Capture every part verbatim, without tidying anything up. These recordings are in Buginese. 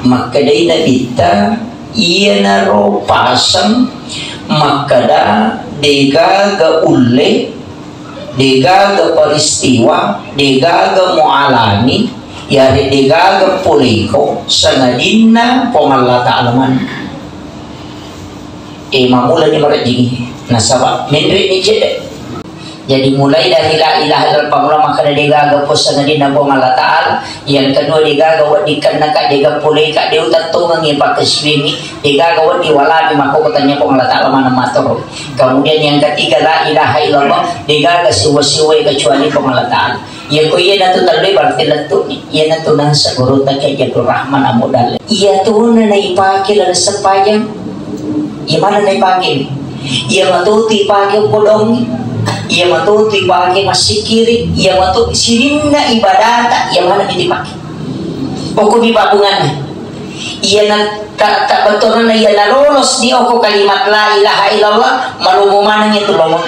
Makkedai Nabitta, iyanaro paseng makkeda degaga ulle, degaga peristiwa, degaga mualani, yare degaga poleko, sangadinna Puang Allah Ta'ala maneng. E, mammulani marejjingi, nasaba menre'ni cedde. Jadi, mulai dari la ilaha illallah, pammula makkeda degaga puang sangadinna Puang Allah Ta'ala. Yang kedua, degaga wedding kennaka, dega poleka, de utettongengi pakkasiwiangngi, degaga wedding walami makkokko tania Puang Allah Ta'ala maneng matoro. Kemudian yang ketiga, la ilaha illallah, degaga siwa-siwai kecuali Puang Allah Ta'ala. Iyako iyanatu tellue berarti lettu'ni. Iyanatu naseng gurutta Kiai Abdul Rahman Ambo Dalle. Iyatona naipake laleng sempajang. Iya maneng naipake. Iya matotu ipake okko dongnge. Iya matotu ipake massikkiri. Iya matotu sininna ibadata. Iya maneng ipake. Okkomi pabbunganna. Iyana ta, ta bettuanna iyana lolos di okko kalimat la ilaha illallah, malomo maneng itu lomo.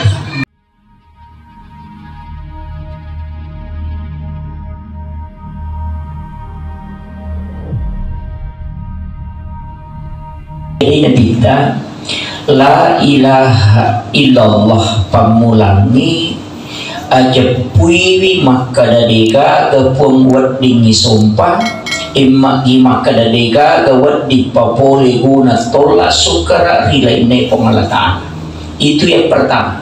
Jadi Nabitta, la ilaha illallah pammulangngi, ajeppuiwi makkeda degaga puang weddingngi sompa, emma'gi makkeda degaga wedding papole guna tolla sukkara ri lainna Puang Allah Ta'ala. Itu yang pertama.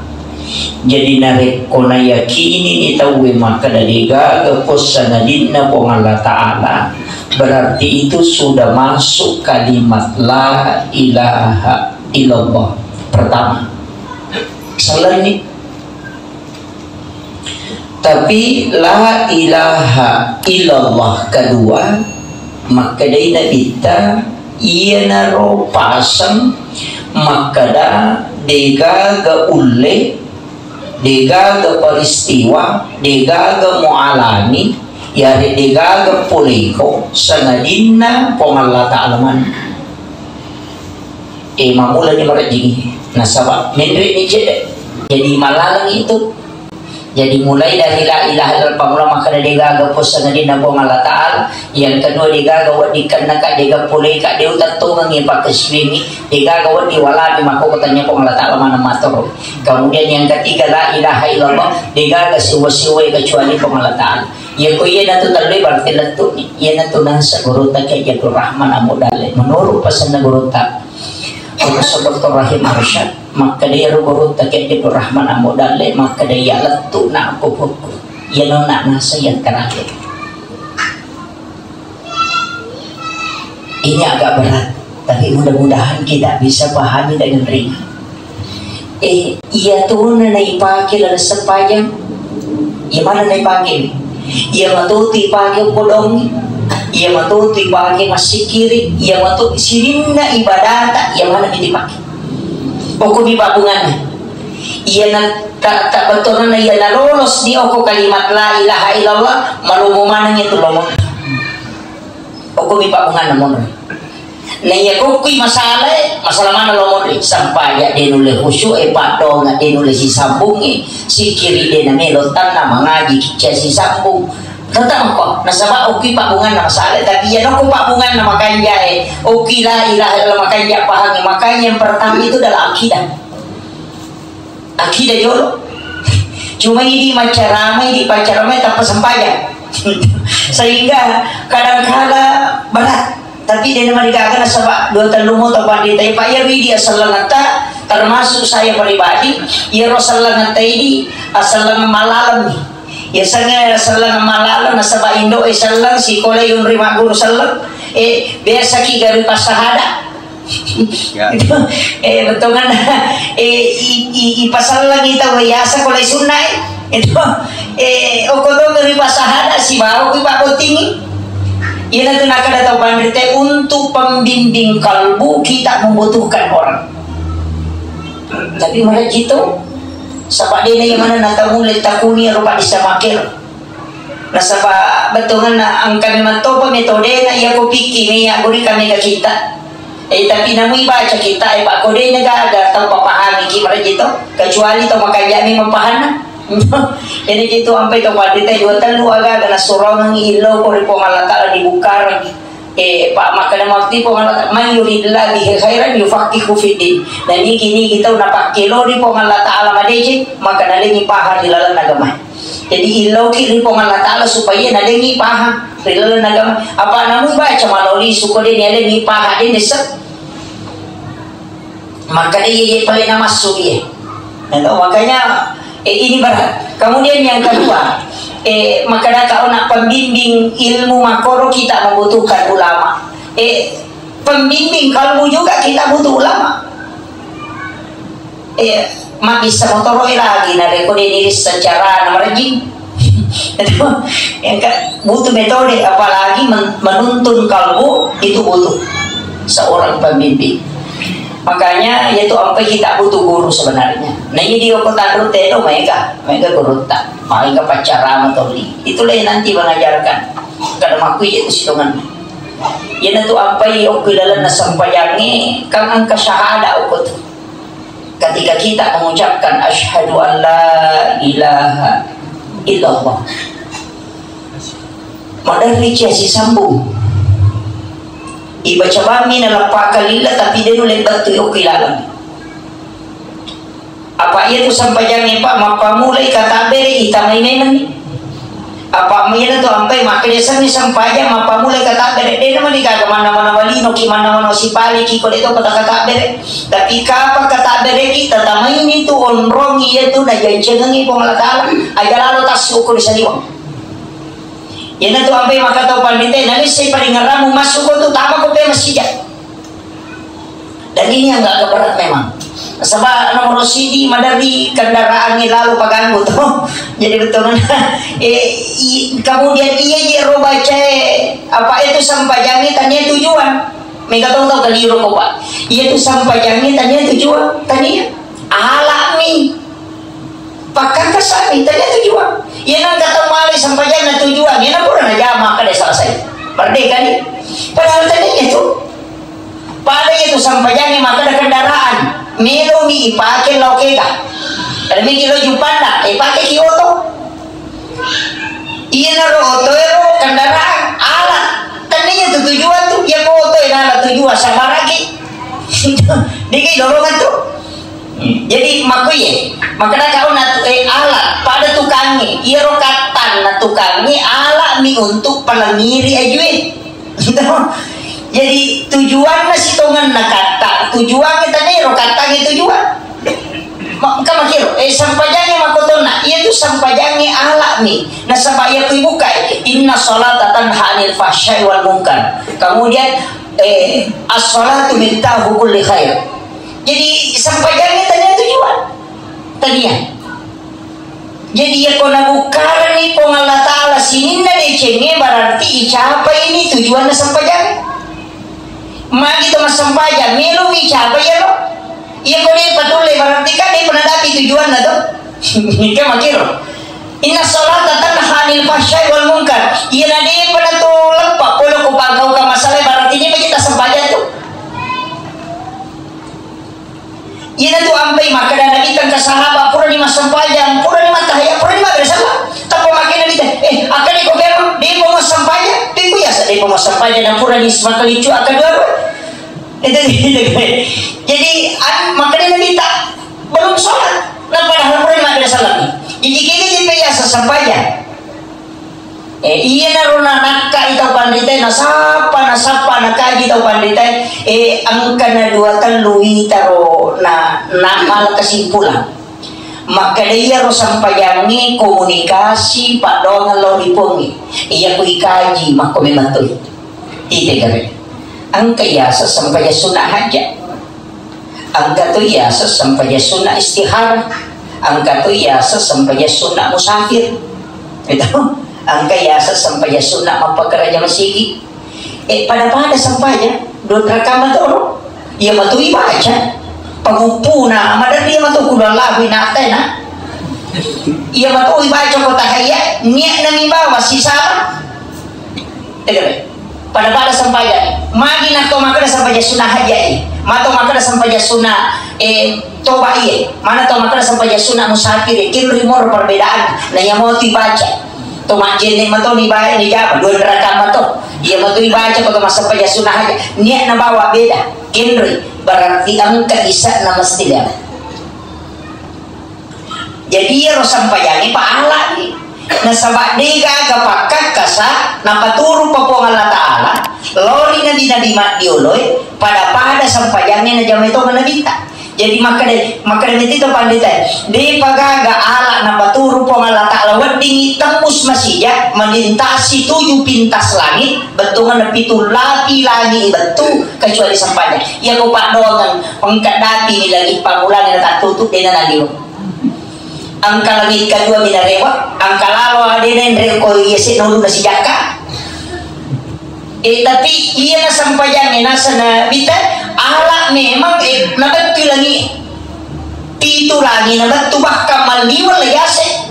Jadi, narekko nayakinini tauwe makkeda degaga puang sangadinna Puang Allah Ta'ala, berarti itu sudah masuk kalimat la ilaha illallah pertama. Sellenni. Tapi la ilaha illallah kedua, makkedai Nabitta, iyanaro paseng makkeda degaga ulle, degaga peristiwa, degaga mualani, yare degaga poleko, sangadinna Puang Allah Ta'ala maneng. E, mammulani marejjingi, nasaba menre'ni cedde. Jadi malaleng itu. Jadi, mulai dari la ilaha illallah, pammula makkeda degaga puang sangadinna Puang Allah Ta'ala. Yang kedua, degaga wedding kennaka, dega poleka, de utettongengi pakkasiwiangngi, degaga wedding walami makkokko tania Puang Allah Ta'ala maneng matoro. Kemudian yang ketiga, la ilaha illallah, degaga siwa-siwai kecuali Puang Allah Ta'ala. Iyako iyanatu tellue berarti lettu'ni. Iyanatu naseng gurutta Kiai Abdul Rahman Ambo Dalle. Menurut pesanna gurutta, Profesor Doktor Rahim Arsyad, makkeda iyaro gurutta Kiai Abdul Rahman Ambo Dalle, makkeda iya lettu'na ko pukku. Iyanona naseng yang terakhir. Ini agak berat, tapi mudah-mudahan kita bisa pahami dengan ringan. Eh, iyatona naipake laleng sempajang. Iya maneng naipake. Iya matotu ipake okko dongnge. Iya matotu ipake massikkiri. Iya matotu sininna ibadata. Iya maneng ipake. Okkomi pabbunganna. Iyana ta, ta bettuanna iyana lolos di okko kalimat la ilaha illallah, malomo maneng itu lomo. Okkomi pabbunganna monro. Naiya kokkui masalae, masalah mana lo monri? Sampaja de nulle khusyuk e, paddonga de nulle sisambung e, sikkiri de namelo tanna, mangaji kicca sisambung. Tetap ko, nasaba okki pabbunganna masalae, tapi iya nokko pabbunganna makanja e, okki la ilaha illallah makanja pahangi. Makanya yang pertama itu adalah akidah. Akidah jolo. Cuma idi macaramai, idi pacaramai tanpa sempajang. Sehingga kadangkala berat. Tapi de namarigaga nasaba dua tellu mo tau pandita. Pak, iya widi asellengetta, termasuk saya pribadi, iya ro sellengetta idi aselleng malaleng. Iya sengnge selleng malaleng nasaba indo e selleng, sikola yunri magguru selleng. Eh, biasa ki gari pasahada. Ya. Itu, eh, betongan, eh, i, i, ipasallangi tau yasa ko lai sunna, eh. Itu, eh, okko to ri pasahada sibawa ku ipabottingi. Iyanatu nakada tau panrite, untuk pembimbing kalbu kita membutuhkan orang. Tapi malah gitu, sapa dena yang mana natamu letakuni rupa disamakir. Nasaba bettuanna engka memang topa metodena iya ko pikki mi aggurika mega kita. Eh, tapi namui baca kita, eh, pakko de gaga tau papahami ki marejji to, kecuali to makanja memang pahanna. Jadi gitu ampai to pandita dua tellu aga-aga nasurongengi illau ko ri Puang Allah Taala dibukareng. Eh, pa-, makkeda matti Puang Allah Ta'ala, "Man yuridillahu bihi khairan yufaqqihhu fiddin." Na nigi-nigi tau napakkelori Puang Allah Ta'ala madeceng, maka nalengi pahang ri lalenna agama. Jadi, illoki ri Puang Allah Ta'ala supaya nalengi pahang ri lalenna agama. Apa namu baca maloli suko de nalengi pahang de nessa. Makkeda iya, iya, pale namassu iya. Nah, makanya, eh, ini berat. Kemudian yang kedua, eh, makkeda kau nak pembimbing ilmu makoro kita membutuhkan ulama. Eh, pembimbing kalbu juga kita butuh ulama. Eh, mabbissa motoro lagi narekko de nirissa carana marejing. Itu, ya kan, butuh metode, apalagi men-, menuntun kalbu itu butuh seorang pembimbing. Makanya, yaitu ampai kita butuh guru sebenarnya. Nah, ini di Oko Tanru Tedo, mega, mega gurutta, mega paccarama toli. Itulah yang nanti mengajarkan. Kada makui itu sitongan. Yana tu ampai okko dalam nasampajangi, kang angka syahada okko tu. Ketika kita mengucapkan asyhadu an la ilaha illallah, maderri cia sisambung. Ibaca bammi na lappa kalilla, tapi de nulle bettu okko ilalang. Apa iya tu sampajangnge, Pak, mappamulai katabbere itamai memenni. Apa iya tu ampai makkedesanni sampajang mappamulai katabbere, de namani gaga manna-manna walino ki, manna-manna sipali ki, ko de to kata katabbere. Tapi kapa katabbere ki, tatamaini tu onrong iya tu najancengengi Puang Allah Ta'ala, aja lalo tassu ko di saliwang. Iyana tu ampai makkatau pandita, nalissai paringerramu massuko tu tama ko pe masija. Dan ini yang agak berat memang. Sebab nomor sidi maderri kendaraan ni lalu paganggu tu. Jadi betul kan? Eh, i-, kemudian iya je ro bacae apa itu sampajangi tania tujuan. Mega tau tau kaliru ko, Pak. Iya tu sampajangi tania tujuan, tania. Alami. Pakkakasami, tania tujuan. Iya nang kata malai sampajanna tujuan, iya na pura najama kada selesai. Merdeka ni. Padahal tania itu. Pada itu sampajangi makkeda kendaraan. Melo mi ipake lao kega. Ada mi kilo jupanda, ipake ki oto. Iya na ro oto ero kendaraan, alat. Tania itu tujuan tu, iya ko oto ina alat tujuan, sabaraki. Diki dorongan tu. Jadi, makkuye, makkeda kau na, eh, alat, pada tukangnge, iyaro kattanna tukangnge, alat mi untuk pelengiri ajue. Gitu. Jadi, tujuanna sitongenna katta, tujuangnge tania ro kattangnge tujuan. Ma-, engka makiro, eh, sampajangnge makkotonna, iya tu sampajangnge alat mi. Nasaba iya kui bukai, inna salata tanha anil fahsyai wal munkar. Kemudian, eh, as-salatu miftahu kulli khair. Jadi, sampajangnge tania tujuan. Tania. Jadi, iya ko nabukkarani Puang Allah Ta'ala sininna decengnge, berarti icapai ni tujuanna sampajangnge. Magi to massempajang, melo mi icapai iyaro. Iya ko de patulle, berarti kan de pernah dapi tujuanna to. Ika makiro. Inna salata tanha anil fahsyai wal munkar. Iya na de pernah to leppa pole ko pangkau ka masalah, berarti de pajita sempajang tu. Iyana tu ampai makkeda Nabi tengka sahabat, purani massempajang, purani mattahiyat, purani mabbere sallang. Tappa makkeda Nabi te, eh, akkeda ko memang, depa massempajang, pekku yasa depa massempajang, na purani makkaliccu akkadua dua. Itu, itu. Jadi, an-, makkeda Nabi ta, belum sholat. Nah, padahal purani mabbere sallang. Jadi, kini depa yasa sempajang. Eh, iyanaro nanakkai tau panritae, nasappa, nasappa, nakaji tau panritae, eh, engkana dua tellu itaro na, na mala kesimpulan. Makkeda iyaro sampajangnge komunikasi paddoangeng lao ri Puangnge. Iya ku ikaji makko memang toi. Ite gare. Engka iyaseng sampajang sunna hajat. Engka to iyaseng sempajang sunna istihara. Engka to iyaseng sempajang sunna musafir. Itu. Engka iyaseng sempajang sunna mappakaraja masigi. Eh, pada-pada sempajang. Dua rakaat matoro. Iya matu ibaca. Paguppuna, maderri iya matu kudu Allahu inatena. Iya matu ibaca ko tahiyya, niatna mi bawa sisama. Tegere. Pada-pada sempajang. Magi na to makkeda sempajang sunna hajai. Mato makkeda sempajang sunna, eh, toba iye. Mana to makkeda sempajang sunna musafir. Kiro rimoro perbedaan. Na iya mau tu ibaca. To majjenne mato ni bae ni jama dua rakaat mato. Iya mato ibaca pada massempajang sunnah aja. Niat na bawa beda. Kenroi. Berarti engka isa'na mesti dia. Jadi iyaro sempajangnge pahalani. Nasaba de gaga pakkakkasa napaturu pa Puang Allah Ta'ala, lori nabi-nabi maddioloe, pada-pada sempajangnge najamai to nabitta. Jadi makkeda, makkeda meti to pandita, depa gaga ala napaturu Puang Allah Ta'ala weddingi tembus masija melintasi tujuh pintas langit, bettuanna pitu lapi langit bettu kecuali sempajang. Iya ko paddoangeng, engka dapi ni langit pamulana natatutu dena nalio. Engka langit kedua minarewa, engka lalo adena enre ko iya se nolu nasijakka. Eh, tapi iya nasempajangnge nasana bita, ala memang, eh, nabettu langi, pitu langi nabettu, bahkan malliweng lagi ase.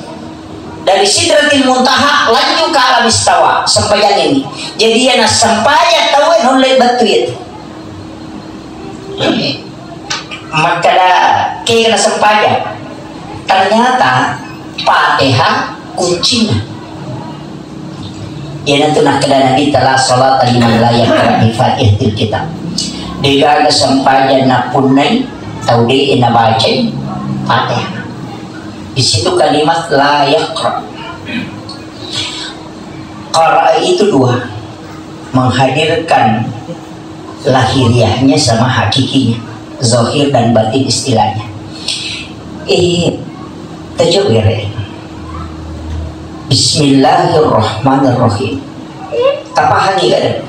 Dari Sidratil Muntaha lanjut ke alam istawa, sempajangnge ini. Jadi iya nasempajang tau, eh, nulle bettu itu. Makkeda kega nasempajang. Ternyata Fatihah kuncina. Iyanatu nakkeda Nabi, "La salata liman la yaqra bi Fatihatil kitab." Degaga sempajang napunnai tau de nabacai Fatihah. Di situ kalimat la yaqra. Qara'a itu dua, menghadirkan lahiriahnya sama hakikinya, zahir dan batin istilahnya. Eh, tajo bere. Bismillahirrahmanirrahim. Tapahangi kada?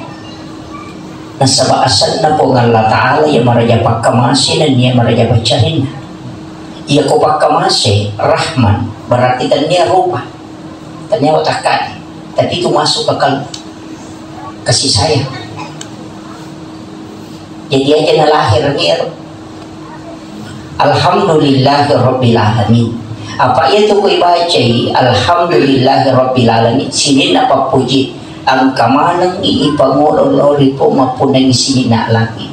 Nasaba asanna Puang Allah Ta'ala iya maraja pakkamase nennia maraja paccarinna. Iya ko pakkamase, Rahman, berarti tennia rupa. Tennia watakkani. Tapi itu masuk ke kalbu. Kasih sayang. Jadi aja nalahir nia. Alhamdulillahirabbil alamin. Apa iya tu ku ibacai, "Alhamdulillahirabbil alamin." Sininna pappuji, engka manengngi ipangolo lao ri Puang mappunnangi sininna alangnge.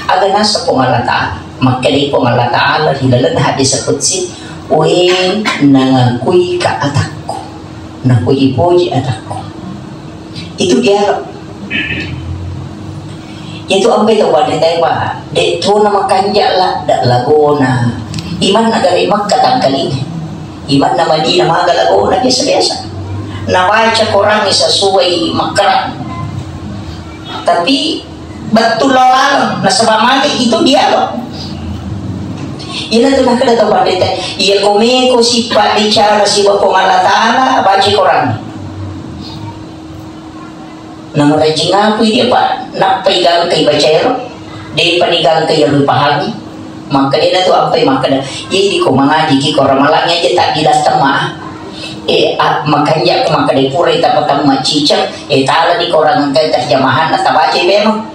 Aga naseng Puang Allah Ta'ala? Makkedai Puang Allah Ta'ala ri laleng hadis qudsi, "We nangakui ka atakku, napuji-puji atakku." Itu dialog. Itu ampe tau wanita, Pak. Dek tu nama kanja ladde lagona. Imanna gare Makkah tangkalinga. Imanna Madinah maga lagona biasa-biasa. Nabaca Quran sesuai Makkah. Tapi betul laleng, nasaba mage itu dialog. Ina tu nakkeda tau pandita, iya komeko sipabbicara sibawa Puang Allah Ta'ala, baca Quran. Namarajing aku dia, Pak, nappa igangka ibaca ero, depa nigangka iyaro ipahangi. Makkedana tu ampai makkeda, "Jadi ko mangaji ki ko ramalangnge aja tak dilas temma." Eh, ah, makanja ko makkeda pura ita patemma ciceng, eh, tala di korang engka terjemahanna tabaca memang.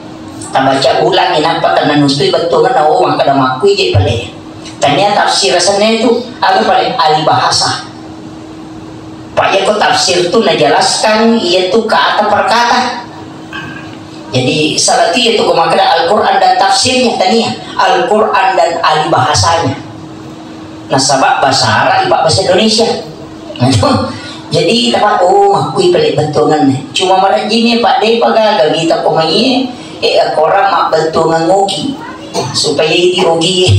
Tabaca ulangi nappa tenna nustui bettuanna, oh, makkeda makkui je pale. Tania tafsir asenna itu, aga pale ahli bahasa. Pak, iya ko tafsir tu najelaskan iya tu kata per kata. Jadi salah tu iya tu ko makkeda Al-Quran dan tafsirnya, tania Al-Quran dan ahli bahasanya. Nasaba bahasa Arab, Pak, bahasa Indonesia. Nah, itu. Jadi tapa, oh, makkui pale bettuanna. Cuma marajini, Pak, depa gaga kita ko mai eh, korang mabbettuangan ngoki. Supaya idi ogi,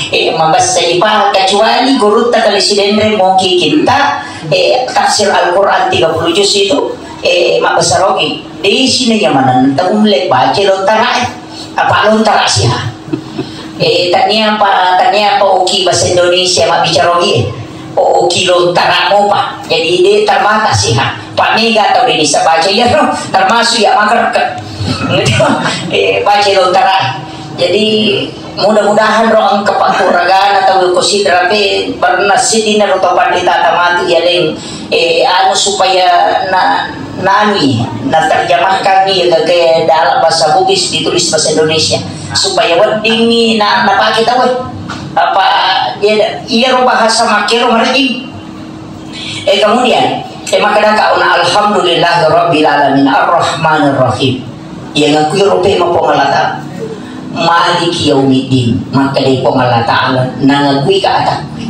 eh, mabessa ipa, kecuali gurutta kali Sidenreng moki kita, eh, tafsir Al-Quran tiga puluh juz itu, eh, mabbessa rogi. Di sini yang mana? Taulle baca lontara, eh. Apa lontara sih, ha? Eh, tania apa, tania apa oki bahasa Indonesia mabbicara ogi, eh. Oh, oki lontara mopa. Jadi, de terbatas sih, ha. Pak mega atau Denisa baca, iya, no. Termasuk ya maker ke. Eh, baca lontara. Jadi, mudah-mudahan ro engka pakkuragana tau ko Sidrape pernah sidina ro tau pandita tamatu ya, Leng. Eh, anu supaya na, nanui, naterjemahkan iya gagae dalam bahasa Bugis ditulis bahasa Indonesia. Supaya weddingi na, napake tau, eh. Apa iya, iya ro bahasa makkero marejing. Eh, kemudian, eh, makkeda kauna, "Alhamdulillahirabbil alamin, arrahmanirrahim." Iya ngakui rope ma Puang Allah Ta'ala. "Maliki yaumiddin." Makkeda Puang Allah Ta'ala, nangakui ka atakku.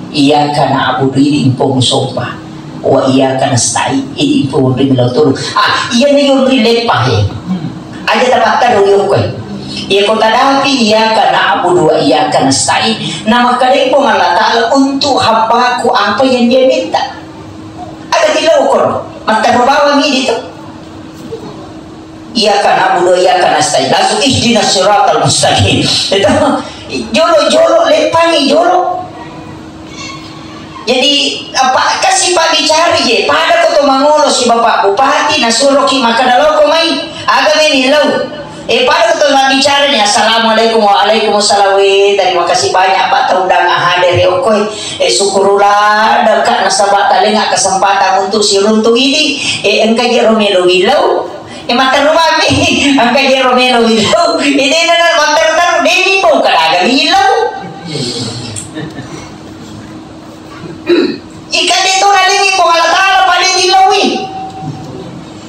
"Iyyaka na'budu," idi mpong sompa. wa iyyaka nasta'in. Idi pun ri melo turu. Ah, iya na yonri leppa he. Aja tapatteru yokko. Iya ko tadapi iyyaka na'budu wa iyyaka nasta'in. Nah, makkedai Puang Allah Ta'ala, untuk hambaku apa yang dia minta. Ada tiga ukur. Matteru bawang ini tuh. Iyyaka na'budu wa iyyaka nasta'in. Langsung ihdinas siratal mustaqim. Itu jolo-jolo leppangi jolo. Jadi apa kasi pabbicara je, pada ko to mangolo si Bapak Bupati nasuroki makkeda loko mai, aga meni lau. Eh, pada ko to mabbicara ni, "Assalamualaikum." "Waalaikumsalam." "Weh, terima kasih banyak Pak, taundang hadir ya okoi. Eh, syukurullah dekat nasaba talenga kesempatan untuk siruntu ini. Eh, engka je romelo wilau." Eh, matteru mami, engka je romelo wilau. Ini nana matteru-teru, deni pau kadaga wilau. Ika de to nalengi Puang Allah Ta'ala pada dilaui.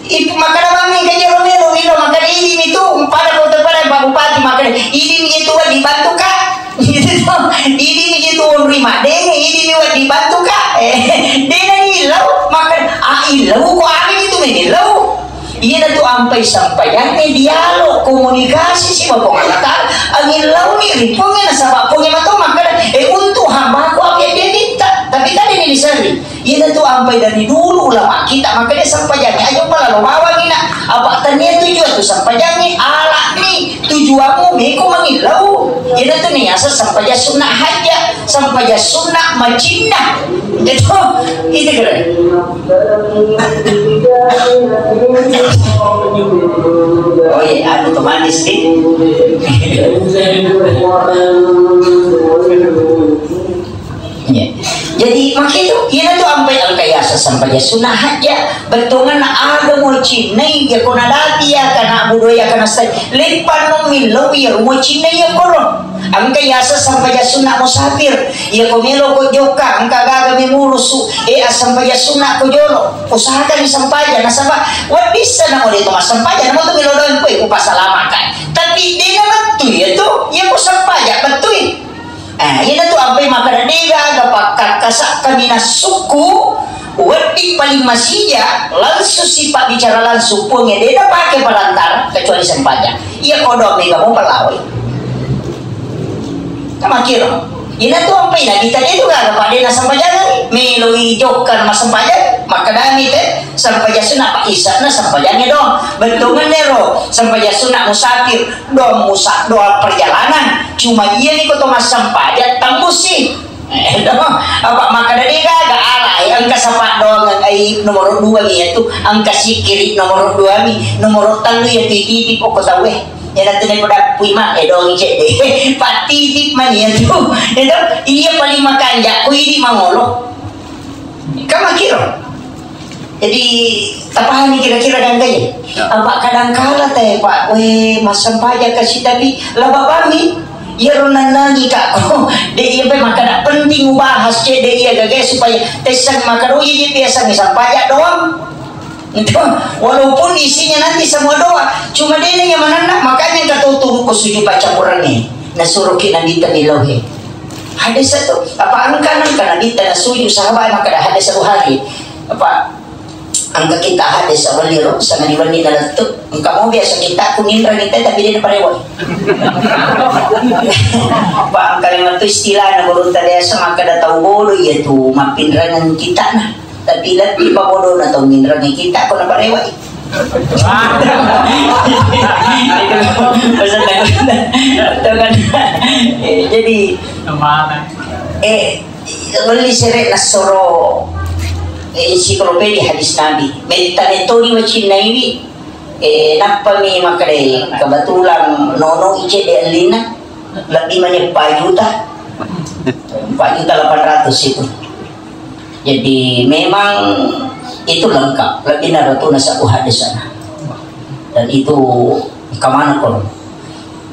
Ipu makkeda mami engka je romelo wilau, makkeda idi mi tu, pada kota pada Pak Bupati, makkeda idi mi je tu dibantu ka. Gitu to. Idi mi je tu onri madenge, idi mi wa dibantu ka. Eh, dena ilau, makkeda, ah, ilau ko ami itu meni lau. Iyanatu ampai sempajangnge dialog, komunikasi siba Puang Allah Ta'ala. Angillauni ri Puangnge nasaba Puangnge mato makkeda, eh, untuk hambaku apa yang dia minta. Tapi kan ini diserri. Iyanatu ampai dari dulu ulama kita makkeda sempajangnge aja pala lo bawang ina. Apa tania tujuan tu sempajangnge alani tujuanmu meko mangillau. Iyanatu niasa sempajang sunnah hajja. Sampaja sunna macinna. Itu, itu keren. Oh iya, anu tuh manis nih. Iya. Jadi makanya itu, iya tuh ampai engka yasa sampaja sunna hajja. Bettuanna aga mo cinnai, iya ko nadati iya kana budo iya kana sai. Leppa no millau iya mo cinnai iya koro. Engka yaseng sempajang sunna musafir. Iya ko melo ko jokka, engka gaga mi murusu, eh, assempajang sunna ko jolo. Usahakan sempajang, nasaba wedding sana mo de to massempajang, namo to melo doang koe, upasalamakkan. Tapi de na bettu iya tu, iya ko sempajang bettui. Eh, iya tu ampai makkeda de gaga pakkakkasa kaminang sukku, wedding paling masija, langsung si pabbicara langsung Puang, de na pake perantara, kecuali sempajang. Iya ko doang mega mo pelawai. Kamakiro. Ina tu ampai Nabitta de tu gaga pada na sempajang. Meloi jokka massempajang. Makkedami te sempajang sunna pa isa na sempajang do. Bettuanna ro sempajang sunna musafir. Do musa do perjalanan. Cuma iya ni ko to massempajang tambusi. Eh, do. Apa makkeda de gaga ala, eh, engka sapa doang ai nomor dua mi itu, engka sikiri nomor dua mi, nomor tellu ya titip ko tau eh. Iyana tu napodappui ma, eh, doang cedde. Pattitip mani iya tu. Iya tu, iya paling makanja, ku idi mangolo. Kamakiro. Jadi, tapahami kira-kira gangga ya? Ya. Apa kadangkala te, Pak, we, massempajang kasi tapi laba bami. Iya ro nannangi kak ko. De iya pe makkeda penting ubahas cedde iya gaga supaya tessang makkeda, oh iya biasa mi sempajang doang. Itu, walaupun isinya nanti semua doa, cuma de na iya manenna, makanya engka to turu ko sujud baca Quran ni. Nasuroki Nabitta millau he. Hadis itu, apa engka nengka Nabitta nasuju sahabat makkeda hadis Bukhari. Apa engka kita hadis awaliro, sanadi wenni na lettu. Engka mo biasa kita ku ninra kita tapi de na parewa. Apa engka memang tu istilahna gurutta biasa makkeda tau bodoh iya tu mappinrangeng kita na. Tapi lebbi pabodona tau minreng kita ko naparewai. Pesan lagu. Tau kan? Eh, jadi, eh, melli sere nasoro, eh, ensiklopedia hadis Nabi. Metta metodi wacinnaiwi, eh, nappami makkeda kebetulan nono ice de ellina. Lebih mani empat juta. Empat juta delapan ratus itu. Jadi memang itu lengkap, lebih naratu nasabu hadis sana. Dan itu kemana kalau?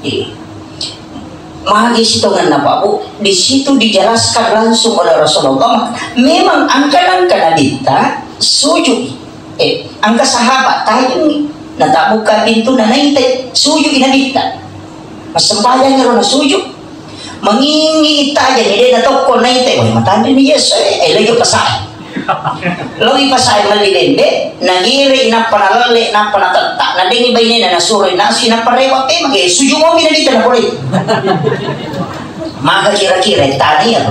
Iya. Magi sitonganna Pak Bu, di situ dijelaskan langsung oleh Rasulullah. Memang angka-angka Nabitta sujud. Eh, angka sahabat tajungi. Natabbuka pintu na naite, sujud i Nabitta. Massempajang ero nasuju. Mangingi tajang ede na tokko naite. Wah, matanre ni Yesu, eh, eh, lagi pasai. Loi pasai melli bembe, nagere, nappa nalelle, nappa natetta, nadengi bainena, nasuro nasi, nappa rewa pemeng, eh, suju mopi Nabitta napole. Maka kira-kira tadi ya.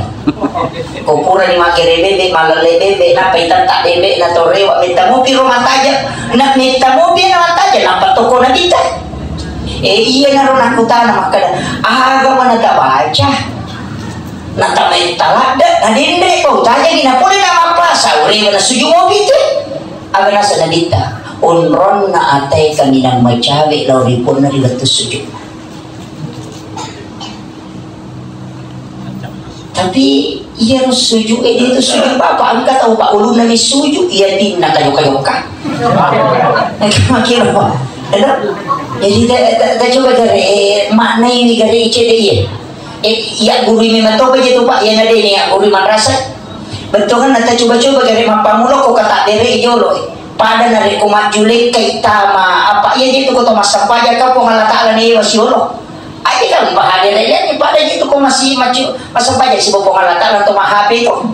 Ko purani magere bembe, malelle bembe, nappa itetta bembe, na to rewa, metta mopi ro mataja, na metta mopi na mataja, nappa toko Nabitta. Eh, iya naro nakutana makkada, aga mana tabaca? Natamai taladde, nadenre ko tajani napole namappasa, urewe nasuju mopi tu. Aga nasa Nabitta, onronna atae kaminang macawe lao ri ponna ri wettu sujud. Tapi iyaro sujud e, dia tu sujud apa? Engka tau pa ulunna ni sujud, iya tinna kajokka-jokka. Makiro, Pak. Jadi, ta, ta, ta coba gare, eh, maknai ni gare cede iye. Eh, iya guru memang toba je tu, Pak, iya nadene iya guru madrasah. Bettuanna ta coba-coba gare mappamulo ko kata bere jolo. Pada narekko majjulekkai tama apa iya je tu ko to massempajang ka Puang Allah Taala ne wasiolo. Aje kan bahane lele pada je tu ko masih maju massempajang si Puang Allah Taala to mahape to.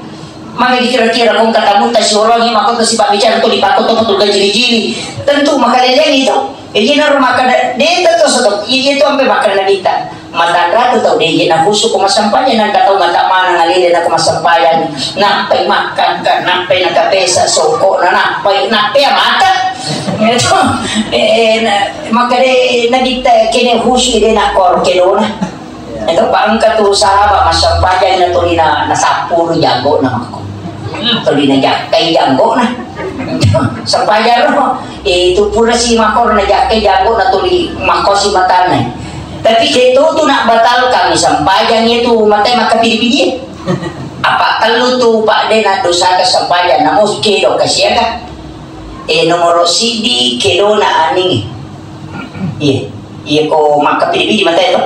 Magi dikira-kira kong kata muta si olongi makoto si pabbicara to dipakkoto to gajili-jili. Tentu makaleleng itu. Iya naro makkada, de' to soto, iya tu ampe makkada Nabitta. Matanra tu tau de' na khusu ko massempajang, nangka tau mata mana ngalele na ko massempajang. Nappai makkakka, nappai na kapesa soko, na nappai, nappai makan. Itu, eh, na, makkada Nabitta kene khusu de' na kor kedona. Itu bangka tu sahabat massempajang na tuli na, na sappuru jagona makko. Tuli na jakkai jagona. Sempajang ro. Eh, itu pura si makko na jakkai jagona tuli makko si matana. Tapi de' tu tu nak batalkan sempajang itu matai makkapidi-pidi. Apa tellu tu Pak de' na dosa ke sempajang, namus kedo kasiaga. Eh, nomoro sidi kedona aning. Iya, iya ko makkapidi-pidi matai to.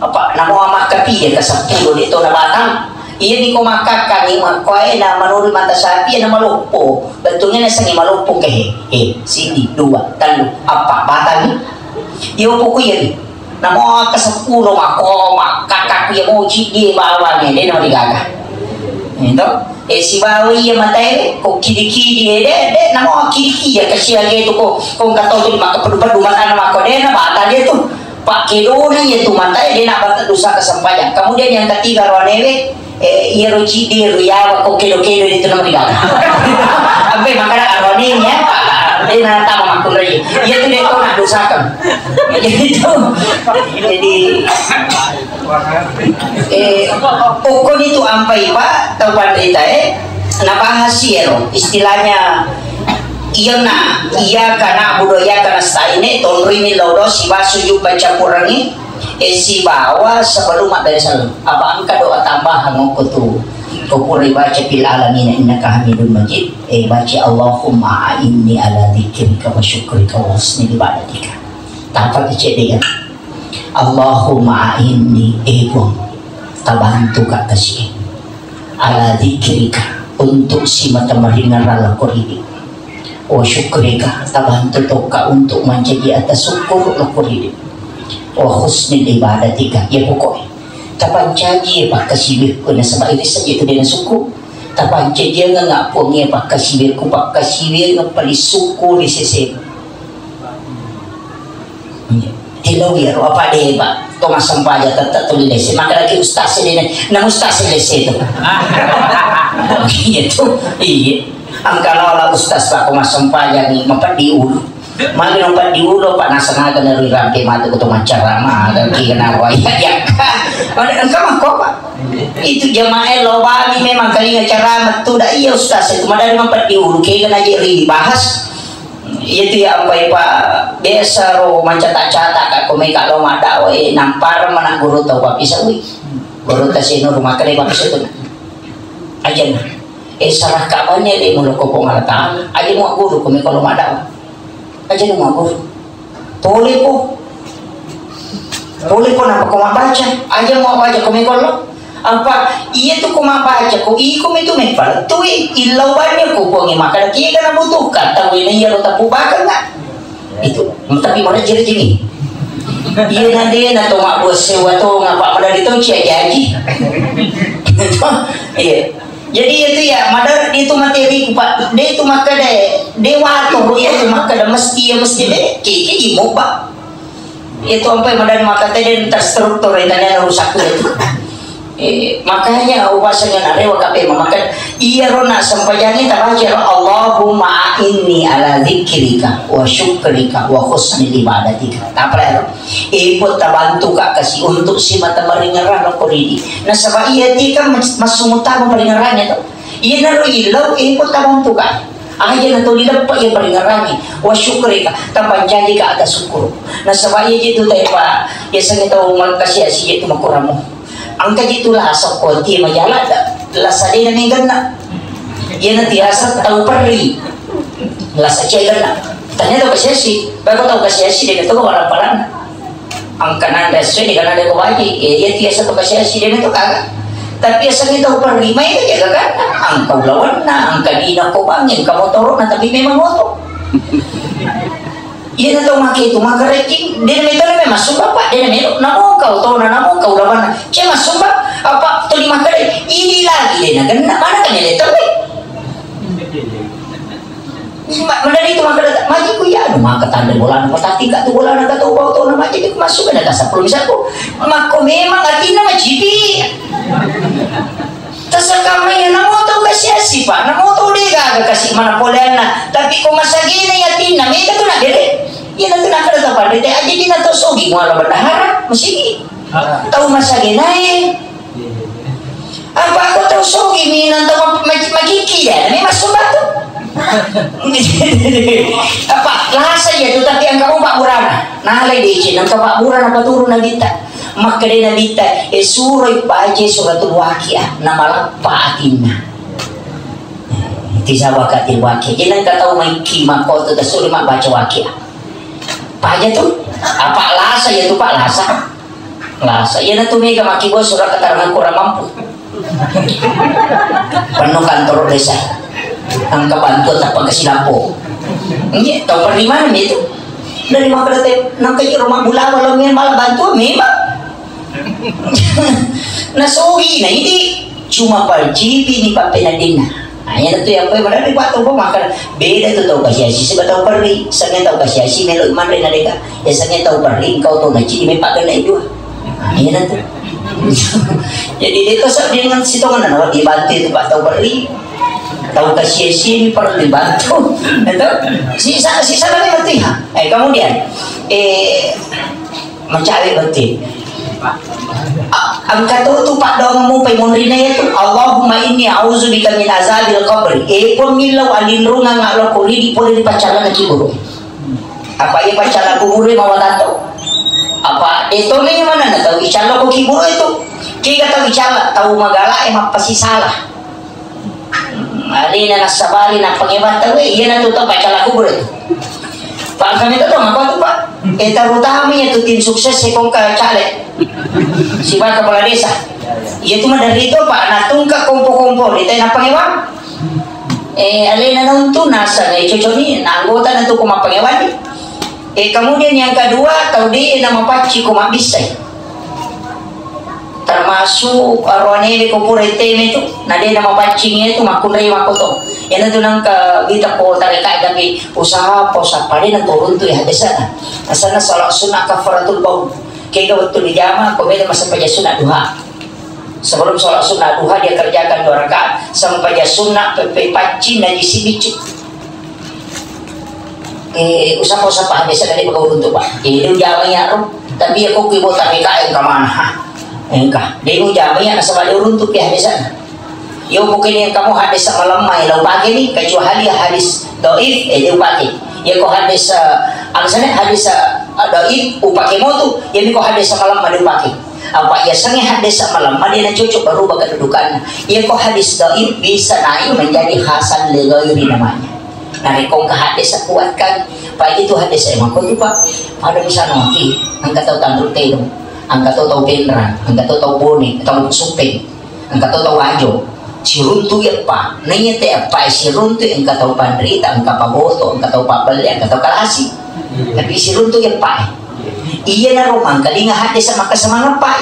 Apa namo makkapidi ka seppulo de' to na batang. Iya ni ko makkakka ni makkoe na manurut mata sapi na maloppo. Bettuanna sengi maloppo ke he. He, sidi, dua, tellu, appa batang ni. Iyo poko iya ni. Namo akka seppulo makko makkakka iya moci di bawang de' na digaga. Itu. Eh, sibawa iya matae, ko kidi-kidi, eh, de', de', namo kidi-kidi, ya, kasihan itu ko, ko engka tau tu maka pedu-pedu matana mako, de', na batal dia tu. Pak kedona iya tu matae, de', na batal dosa kesempajang. Kemudian yang ketiga, ronewe, eh, iya roci, de', ro yawa, ko kedo-kedo itu nama digaga. Ampe makana arone ya, de', na tama makkunrai. Iya tu de' ko na dosa kan. Jadi itu, jadi Eh, pokoknya itu ampai, Pak, tau panrita, eh, nabahas iyaro, istilahnya, iyana, iyyaka na'budu wa iyyaka nasta'in, eh, tonrimi lodo, sibawa sujud baca Quran, eh, sibawa sebelum mabbere saleng. Apa engka doa tambahan ngoko tu? Ko pura baca fil alamin innaka hamidun majid, eh, baca Allahumma a'inni ala dzikrika wa syukrika wa husni ibadatika. Tapa kecil dia. Allahumma a'inni, eh Puang, tabantu ka kasi, ala dzikrika, untuk simata maringerrang lako ridi, wa syukrika, tabantu tokka untuk mancaji atas syukur lako ridi, wa husnil ibadatika, ya pokoknya tapancaji pakkasiwirku nasaba iri saja itu dena syukur, tapancaji nganga Puang ya pakkasiwirku, pakkasiwir ngapali syukur di sesemu. Iya. Tilau iyaro apa deba to massempajang tette tuli lese. Maka lagi ustaz sedene, na ustaz lese tu. Iya tu. Iya. Angka lola ustaz pa ko massempajang ni mapeddi ulu. Magi no peddi ulu pa nasengaga na ri rampe matu ko to maccarama, aga ki kena wai. Ya. Engka mako, Pak. Itu jamaah lo bani memang kalinga carama tu da iya ustaz itu madari mapeddi ulu kega na je ri bahas. Iya tu ya ampai pa biasa ro macatak-catak ka komeka lo maddawa, eh, nampara mana guru tau papisa wi. Guru ta seno rumah kene papisa tu. Aja na. Eh, salah kawannya le mulo ko Puang Allah Taala. Aja mau guru komeka lo maddawa. Aja mau guru. Pole po. Pole po napa ko mabbaca? Aja mau baca ko meko lo. Apa iya tu ko mabbaca ko iko metu me paletui illau bannya ko Puang e makkada kiga nabutuhkan tau ini iya lo tapu bakal nggak? Itu tapi merejir jini. Iya na de na to mabbuat sewa to ngapa pada di to cia jaji. Iya. Jadi itu ya, madar itu materi ku, Pak. Dia itu makkeda, dewa tuh, itu makkeda mesti ya, mesti deh. Kiki di moba. Itu sampai madar maka tadi terstruktur, itu rusak itu. Eh, makanya upasangan arewa kape memakan iya rona sempajangi tabaca Allahumma inni ala dzikrika wa syukrika wa husni ibadatika. Apa ya? Ipun tabantu ka kasi untuk si mata maringerang ko ridi. Nasaba iya ti kan mas-, masumutama paringerangnya to. Iya naro ilau ipun tabantu ka. Aja na to dileppa iya paringerangi. Wa syukrika, tapancaji ka atas syukur. Nasaba iya je tu taipa, iya sangi tau makasi asi je tu makuramu. Engka je tu lasa ko ti majala da. Lasa de na meganna. Iya na ti lasa tau perri. Lasa ceganna. Tanya tau kasi asi. Baru tau kasi asi de na to wala palan. Engka nanda sesuai dengan ada ko waji. Eh, iya tiasa to kasi asi de na to kaga. Tapi asal kita upah lima itu jaga kan. Engka ulawanna, engka dina ko bangi, engka motorna, tapi memang motor. Iya na to make itu maka ranking. De na meto memang sumpah, Pak. De na melo. Namo kau to na, namo kau ulawanna. Cuma sumpah apa to di maka ini lagi de na genna mana kan ya letter. Ma-, menari itu maka maji ku ya, anu maka tanda bola na patati ka tu bola na ka tau bau tau na maji ku masuk na ka sepuluh misalku. Mako memang atina macipi. Terserah kami ya, namo tau kasi asi, Pak. Namo tau dega aga kasi mana poleanna. Tapi ko masagina ya atina, mega tu na dere. Ya na tu na kada tau pada te aja dina tau sogi muala bendahara, masigi. Tau masagina e. Apa aku tau sogi mi nang tau ma-, ma-, magiki ya, ini masuk batu. Apa lasa ya tu, tapi engka mau Pak Burana. Nah, lagi di sini engka Pak Burana apa turun Nabi ta. Makkeda Nabi ta, eh, suroi baca suratul Waqiah, nama lappa atinna. Tisabakatil Waqiah. Jadi engka tau maiki makko tu tasuri mak baca Waqiah. Paja tu, apa lasa ya tu Pak lasa. Lasa, iya na tu mega makkibua surat keterangan kurang mampu. Penuh kantor desa. Angka bantuan tanpa kesilapo. Ini tau perlima itu. Dari makkeda te, nangka iro mabbulawa lo mia malah bantuan memang. Nasogi na ini cuma palcipi ni pappenadinna. Nah, iya tu yang paling menarik Pak tau makan beda tu tau kasiasi sebab tau perri, sangnya tau kasiasi melo manre na deka. Ya sangnya tau perri engkau tau naci di mepak kena dua. Nah, iya tu. Jadi dia tu sok dengan sitongan na dibantu itu Pak tau perri. Tau kasiasi ni perlu dibantu. Itu sisa sisa lagi berarti ha. Eh kemudian eh Macawe batti. A-, engka to tu paddoangmu pai munrina yatu, Allahumma inni a'udzubika min azabil qabri. E Puang, millau alinrunganga lao ko ridi pole ri paccallana kuburu. Apa iya paccalla kuburu e mawatang to? Apa de to memang na tau icalla ko kuburu itu? Kega tau icalla, tau magala e mappasisala. Alena nassabari nappangewang tauwe, iyana tu tau paccalla kubur itu. Pak, kami tu tau apa tu, Pak? Eh, terutama ya tu tim sukses sekongka caleg. Sibawa kepala desa. Iya tu maderri tu, Pak, natungka kompo-kompo, di tena pangewang. Eh, alena nonton nasa, eh, cocok ni, na anggota na tu ko mappangewang ni. Eh, kemudian yang kedua, tau di nama pacci ko mabbissai. Termasuk aroanewe ko pura teme tu, na de na mapaccing iya tu makkunrai makkoto. Iyana tu nangka bita ko tareka tapi usaha po sappa de na turun tu ya biasa. Asana salat sunnah kafaratul baun. Kega wettu dijama ko beda masa paja sunnah duha. Sebelum salat sunnah duha dia kerjakan dua rakaat, sama paja sunnah pepe paccing najis biccu. Eh, usapa-usapa habis sekali baka uruntu, Pak. Eh, dia ujama ya, Rom. Tapi ya, kok ibu tapi kain ke mana? Ha? Engka. Dia ujama ya, nasaba dia uruntu pi habis sana. Yo, mungkin yang kamu hadis sama lemah, ya, lo pakai ni, kecuali hadis doif, eh, dia pakai. Ya, kok hadis, eh, alasannya hadis, eh, doif, upake motu, ya, kok hadis sama lemah, dia pakai. Apa ya, sange hadis sama lemah, dia na cocok baru baka kedudukannya. Ya, kok hadis doif bisa naik menjadi hasan li ghairi namanya. Narekko engka hadde' sekuatkan, pa itu hadde' saya mangko tu, Pak. Pada misalnya maki, engka tau tanru tedong, engka tau tau penrang, engka tau tau bone, tau supeng, engka tau tau ajo. Siruntu ya, Pak. Nanya te apa siruntu engka tau panrita, engka paboto, engka tau pabelle, engka tau kalasi. Tapi siruntu ya, Pak. Iya naro mangkalinga hadde' sama kesemangat, Pak.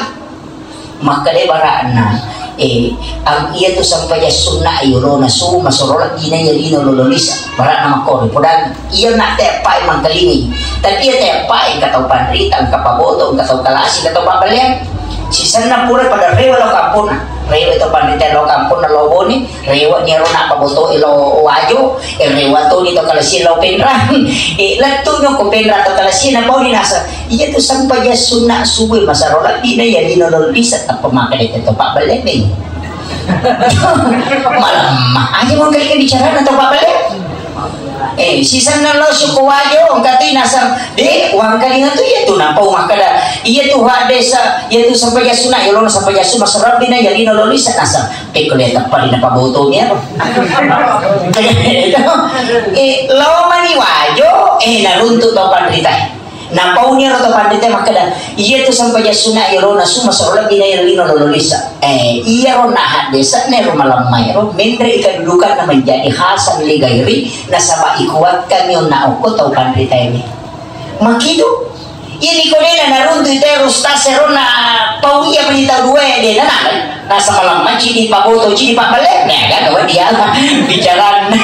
Makkeda bara'na, Eh, ang-, iya tu sempajang sunna yolona subuh masoro lebbina iya lino lolo lisa. Barakna makkoro, podang iya na teppai mangkalingi. Tapi iya teppai engka tau panrita, engka paboto, engka tau kalasi, engka tau pabballeang. Sisenna pura pada rewa lao kamponna. Rewa tau panrita lao kamponna, lao Bone, rewa ni ro na paboto lao Wajo, eh, rewa toni tau kalasi lao Penrang. Eh, lettu nyo ko Penrang tau kalasi na pau ni nasa. Iya tu sempajang sunna subuh masoro lebbina iya lino lolo lisa, tappa makkeda to pabballe mei. Malemma aja mangkalinga bicarana to pabballe. Eh, sisenna lao suko Wajo, engka tu nasang, de, wangkalinga tu iya tu napau makkeda, iya tu haddesa, iya tu sempajang sunna, yolona sempajang sunna, masoro lebbina iya lino lolo lisa nasang. Pekko le tappa ri napaboto mi ero. Eh, lao mani Wajo, eh, naruntu to panrita. Napauni ero to panrita makkeda, iya tu sempajang sunna yolona subuh masoro lebbina iya lino lolo lisa. Eh, iya ro na haddesa ne ro malemma ero, menre kedudukanna menjadi hasan li gairi, nasaba ikuatkan yonna okko tau panrita ini. Makitu, iya ni ko dena naruntu itu ero ustaz ero na pau iya meni tau dua dena na. Nasaba malemma cidi paboto, cidi pabballe, ne, kan, oh, dia bicarana.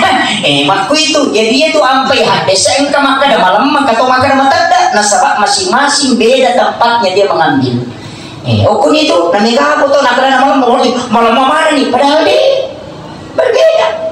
Eh, makku itu. Jadi, iya tu ampai haddesa engka makkeda malemma, engka to makkeda matedda. Nasaba masing-masing beda tempatnya dia mengambil. Eh, okuni tu, na mega apa to, nakkeda na malemma, oh, malemma mana ni? Padahal de, berbeda.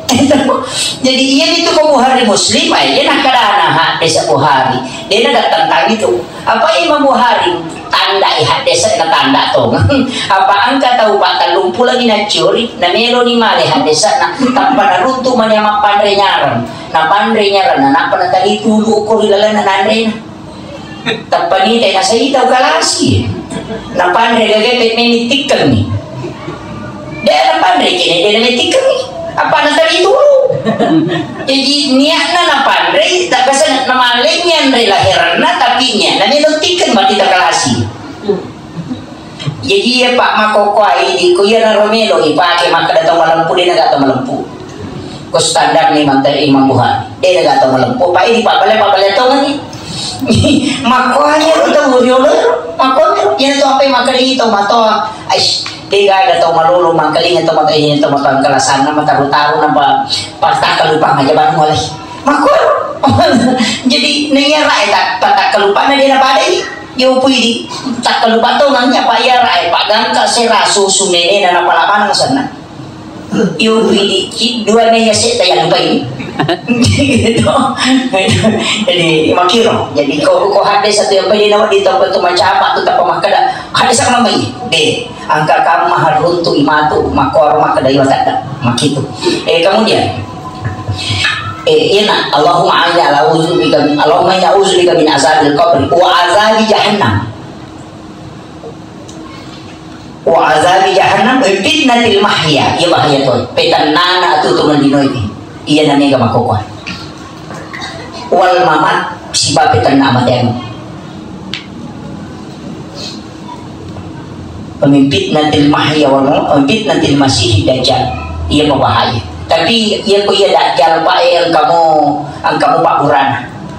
Jadi, iya itu ko Bukhari Muslim, eh, dia nakkeda na haddesa Bukhari. Dia na datang tadi tu. Apa Imam Bukhari tandai haddesa na tanda tongeng. Apa engka tau patellumpulo ni naccuri, na melo ni male haddesa na, tappa naruntu mani mappanre nyarang. Na panre nyarang, na nappa na tali tulu ko ri lalenna nanre na. Tappa ni te na sai tau kalasi. Na panre gage pe meni tikkeng ni. De' napanre kene, de' namettikengngi. Apa natali tulu. Jadi niatna napanre, tak biasa namaleng anre laheranna, tapi niatna melottiken mati takalasi. Jadi iya, Pak, makokkoe idi, ko iya naro melo ipake makkeda tau malempu, de' naga tau malempu. Ko standar ni mantai Imam Bukhari. De' naga tau malempu, Pak, idi pabballe-pabballe tongeng ni. Makkoani ro tau riolo ro, makkoani ro. Iya tu apa makkeda tau matoa. Aish, de' gaga tau malolo, mangkalinga tau matoa, iya tau matoa kalasanna mataru-taru napa pattakkalupang aja bang mulai. Makkoaro. Jadi naiya rae tak pattakkalupang na de' napadai. Yo pui di takkalupang tongeng ni apa iya rae, Pak, gangka sera susu nene na napala maneng senna. Yo pui di ki dua naiya setta yang pai. Gitu. Jadi makiro. Jadi ko, ko hadde satu yang pai di nama di toko tu macapa tu tapa makkeda. Hadde sama mai. De'. Engka kamma haruntu'i matu, makkuaro makkeda iwa tadda, makkitu. Eh, kemudian, eh, iyana, Allahumma inni a'udzubika min, Allahumma inni a'udzubika min azabil qabri wa azabi jahannam. Wa azabi jahannam, wa fitnatil mahya, iya bahaya to. Petannana atutu mendino ini. Iyana mega makkokoa. Wal mamat, sibawa petanna amateangnge. Wa min fitnatil mahya wal mamat, wa min fitnatil masihid dajjal. Iya mabahaya. Tapi iya ko iya dajjal, Pak, eh, engkamu, engkamu Pak Burana.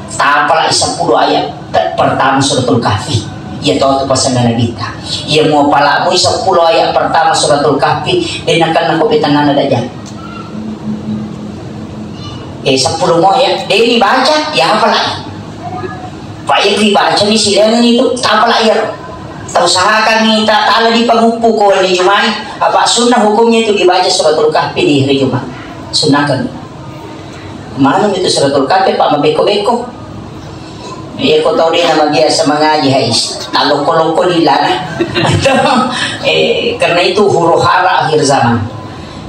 Tapalai seppulo ayat pertama Suratul Kahfi. Iya to tu pasanna Nabitta. Iya muapalamu seppulo ayat pertama Suratul Kahfi, de' nakenna ko petanna dajjal. Eh, seppulo mo ya, de' ni baca, ya hafalai. Pak, iya kui baca ni sidang itu, tapalai ya. Tau usahakan ni ta tala di paguppu ko hari Jumat. Apa sunnah hukumnya itu dibaca Suratul Kahfi di hari Jumat? Sunnahkan. Mana itu Suratul Kahfi, Pak, mabeko-beko. Iya, ko tau de' nama biasa mengaji, hai, talokko-lokko lilana. Eh, karena itu huru hara akhir zaman.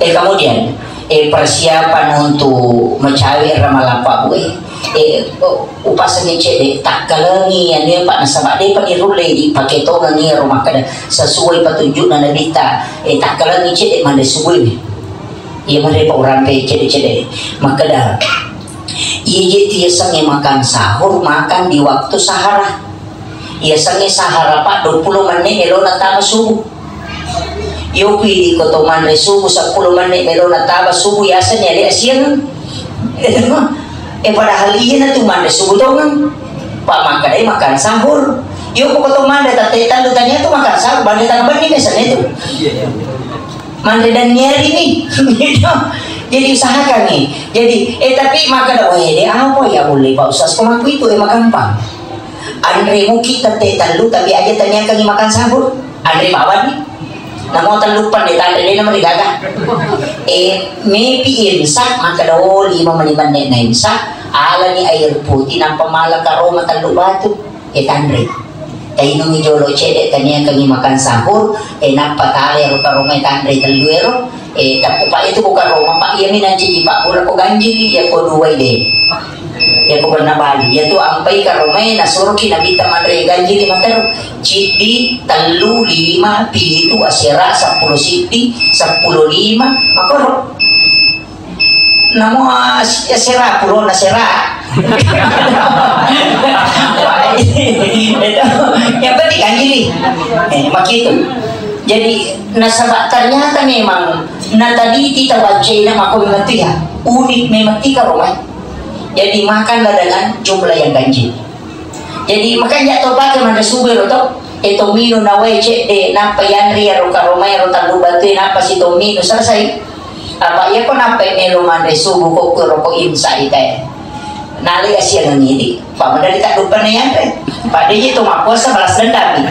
Eh, kemudian, eh, persiapan untuk mencawe ramalapa, Bu, eh. Eh, oh, upasengi cedde, takkalengi, anu, Pak, nasaba de' pa dirulle dipake tongeng iya ro makkeda sesuai petunjukna Nabitta. Eh, takkalengi cedde manre subuh ini. Iya, manre pa urampe cedde-cedde. Makkeda, iya je tu yasengnge makan sahur, makan di waktu sahara. Yasengnge sahara, Pak, duappulo menit melona tama subuh. Yopi di ko to manre subuh seppulo menit melona tama subuh, yasengnge ale asiang. Eh, padahal iyana tu manre subuh tongeng. Pak, makkedai makan sahur. Yo ko to manre tatte tallu tania tu makan sahur, bande tang benni biasanya tu. Manre dan niari ni. Gitu. Jadi usahakan ni. Jadi, eh, tapi makkeda, "Weh, de apa ya boleh, Pak Ustaz? Kok aku itu, eh, magampang." Anre muki tette tellu, tapi aja tanyakan ni makan sahur. Anre bawang ni. Namo tellu pan de tanre de nama digaga. Eh, mepi imsak, makkeda, "Oh, lima menit menit na imsak." Alani air putih, nampa mala karoma tellu batu. Eh, tanre. Tainungi jolo cedde, taniakangi makan sahur, eh, nappa tale ro karomai tanre tellu ero, eh, tappu pa itu ko karoma, Pak, iya mi nancaji, Pak, pura ko ganjili, iya ko duai de. Iya ko benna bali. Iya tu ampai karomai, nasuruki nabitta manre ganjili matero. Ciddi, tellu, lima, pitu, asera, seppulo siddi, seppulo lima, makoro. Namo as-, asera, purona sera. Itu, yang penting kan gini. Eh, begitu. Jadi, nasaba ternyata memang, na tadi kita baca ini, mako memang tu ya, unik memang tiga rumah. Jadi, makanlah dengan jumlah yang ganjil. Jadi, makanya to pake manre subuh ro to, e to minung nawai cedde, nappa yanri ro karomai ro tallu batue, nappa si to minung selesai. Apa iya ko nappa melo manre subuh ko kuro ko imsa ita e. Nale asiang ngidi, pa madari tak lupa ne yanre. Pada je to mapuasa balas dendam.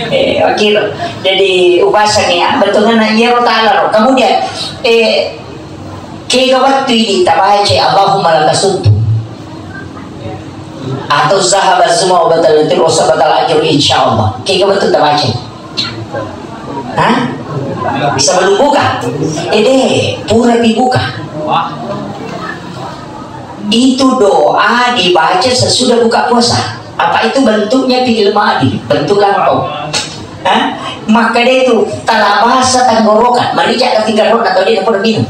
Eh, oke lo. Jadi, ubasa ni ya, betul na iya ro tala ro. Kemudian, eh, Kega wettu idi tabaca Allahumma lakasumtu atau zahaba zuma wa batal tir wa sabatal ajru insyaallah. Kega wettu tabaca? Hah? Sebelum buka? Ede, pura dibuka. Itu doa dibaca sesudah buka puasa. Apa itu bentuknya fi'il madi? Bentuk lampau. Hah? Maka dia itu talabasa tenggorokan, merica ketinggal roh atau dia pun minum.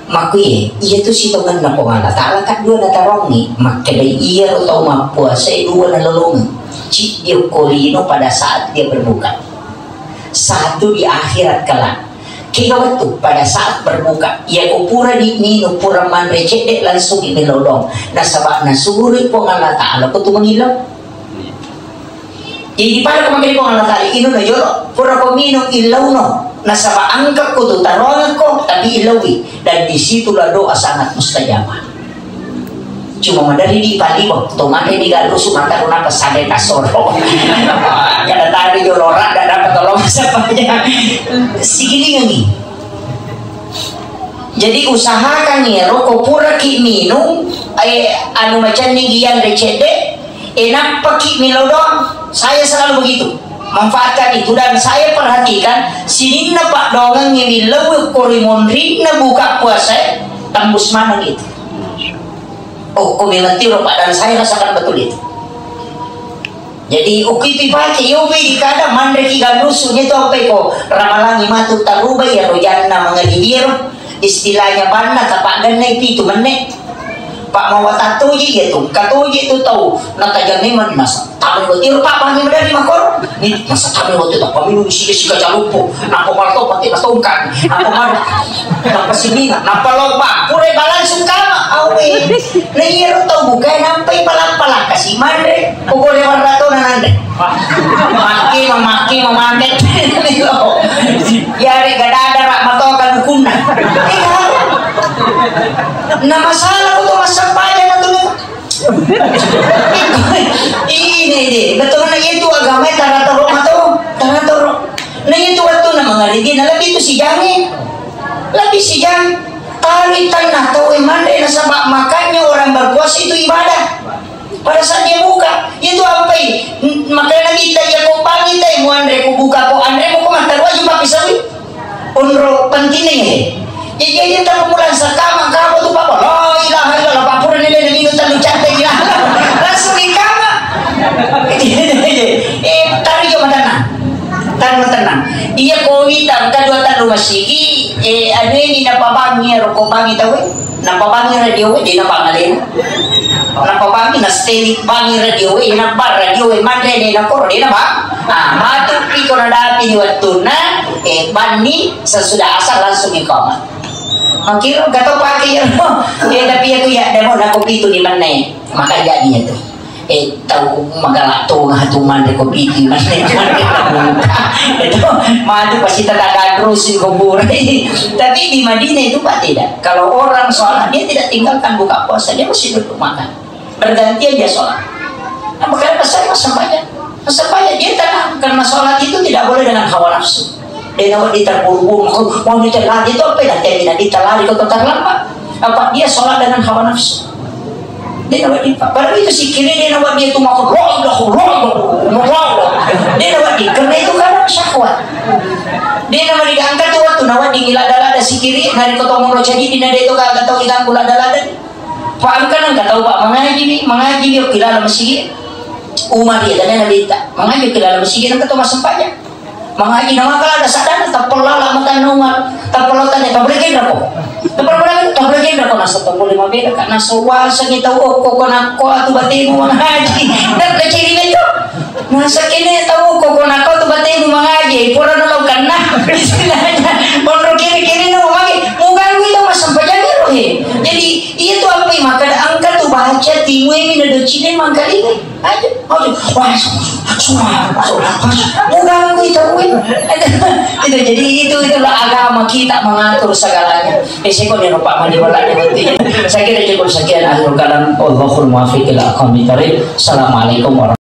Makkuye, iya tu sitongenna Puang Allah Ta'ala kaddua natarongi, makkedai iyaro tau mappuasai dua nalolongeng, ciddi okko lino pada saat dia berbuka, satu di akhirat kelak. Kega wettu pada saat berbuka, iya ko pura di minum, pura manre cedde, langsung di melodong, nasaba nasuri Puang Allah Ta'ala ko tu mengileng. Jadi pada ko makkeda Puang Allah Ta'ala, inunno jolo, pura ko minum illauno, nasaba angkakku tu taroangekko, tapi illaui, dan disitulah doa sangat mustajabah. Cuma madari di paliweng, to manre di galusu mata ko napa sare tasoro. Kada tadi jolo rada dapat tolong siapanya. Sigilingangi. Jadi usahakan iyaro ko puraki minum, eh, anu macenning iyanre cedde, eh, nappaki milo doang. Saya selalu begitu. Manfaatkan itu dan saya perhatikan sininna paddoangengnge millau ko ri monrinna buka puasa, tembus maneng itu. Oh, ko memang tiro, Pak, dan saya rasakan betul itu. Jadi, okkitu ipace, yope dikada manreki gannusu, nyetu ampai ko ramalangi matu tarubai iyaro janna mangalibiero, istilahnya banna tapaggannai pitu menne. Pak, mawatang toji iya tu, engka toji tu tau, natajangngi mani masa. Tamani wettu iro, Pak, bangi madari makoro. Ni masa tamani wettu tappa minum sika-sika caluppo. Nappa mala to pati natongka. Nappa mala. Nappa simina. Nappa lomba. Pura balansung kama. Awe. Na iyaro tau buka nampai pala-pala kasi manre. Pokoknya warna to nanre. Makke, makke, makke. Yare gadada rak matoka dukunna. Na masalah ko to massempajang na tu. Ini deh, betul na itu agama tara taro atau tara taro. Na itu waktu na mangaribi na lebih itu sijangi. Lebih sijang. Tali tanah tau manre nasaba makanya orang berpuasa itu ibadah. Pada saat dia buka, itu ampai, n-, makanya Nabi ta, iya ko bangi tai muanre, ko buka ko anre, ko mata wajib pakai sawi. Onro pentingnya ini. Jadi, jadi tak mulan sakama, kamu tu papa, la ilaha illallah, papura nilai Nabi itu terlalu cantik ya. Langsung di kama. Eh, tari jo matana. Tari matana. Iya ko wita, kadua telu masigi, eh, anu ini napa bangi, rokok bangi tahu. Napabangi radio we, de napangalena. Napabangi, na stay bangi radio we, napa radio we, manre de nakoro, de napa. Ah, matu piko nadapi ni wettunna, eh, banni sesudah asar langsung iqamah. Makiro gato pake ya. Ya, tapi aku ya, demo nako pitu ni manne. Maka jadi itu. Eh, tau magala tonga tu manre ko piti, manre, manre ko buka. Itu maju pasti tetangga terus ko burai. Tapi di Madinah itu, Pak, tidak. Kalau orang sholat, dia tidak tinggalkan buka puasa, dia masih duduk makan. Bergantian dia sholat. Nah, makanya pas saya masih banyak, masih banyak dia tenang karena sholat itu tidak boleh dengan hawa nafsu. Dia nawa diterburu-buru, mau ditelari itu apa ya? Dia tidak ditelari kau terlambat. Apa dia sholat dengan hawa nafsu? Dia nawa di, padahal itu sikirnya dia nawa dia tuh mau roh, roh, roh, roh. Dia nawa di, karena itu karena syahwat. Dia nawa diangkat tuh waktu nawa di ngilada-lada sikiri, nari kau tomo jadi di nade itu kagak tahu diganggu lada-lada. Pak, engka nengka tau, Pak, mangaji mi, mangaji mi, okki laleng masigi. Umar iya, tanya Nabitta, mangaji okki laleng masigi, nengka tau massempajang. Mangaji, na maka ada sadana, tappellala matanna Umar, tappellala tanya, tabbere kenrako? Tabbere kenrako? Tabbere kenrako? Nasa tabbere mabeda, Kak, nasa wasengi tau okko, ko nakko atu batemu mangaji. Dan keciri betul. Nasakkene tau ko, ko nakau tu batemu mangaji, pura nalaukanna. Istilahnya, monro kiri-kiri na magi, muganggu itu massempajang ero he. Jadi, iya tu apa maka angka tu baca timu ini na docine mangkalinga. Aja, aja. Wah, su-, su-, su-, su-, muganggu itu we. Itu jadi itu itulah agama kita mengatur segalanya. Eh, saya kok nih, Pak, mandi wala nih, berarti. Saya kira cukup sekian akhir kalam. Allahul muwaffiq ila aqwamit thariq. Assalamualaikum warahmatullahi